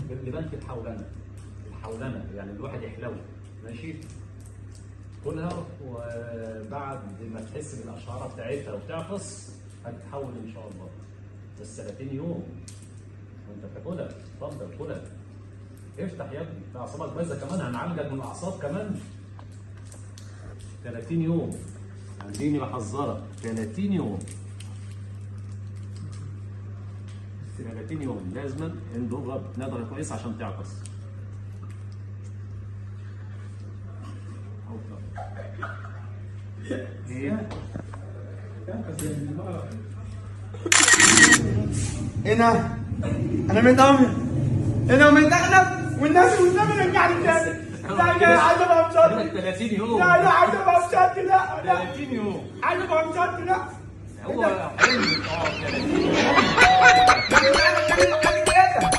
لبنك الحولنه. الحولنه يعني الواحد يحلو، ماشي؟ كلها وبعد ما تحس بالاشعاره بتاعتها وتعطس هتتحول ان شاء الله. بس 30 يوم وانت بتاكلها. اتفضل كلها. افتح يا ابني، انت اعصابك بايظة كمان، هنعالجك من الاعصاب كمان. 30 يوم، اديني بحذرك، 30 يوم. 30 يوم لازما ندغها ندغه كويس عشان تعطس. ايه؟ هنا انا متأمن، انا متأنب والناس والنبي رجعني تاني. لا لا عايز ابقى مصدق. 30 يوم. لا لا عايز ابقى مصدق. لا لا 30 يوم. عايز ابقى مصدق. لا هو حلم. 30 يوم.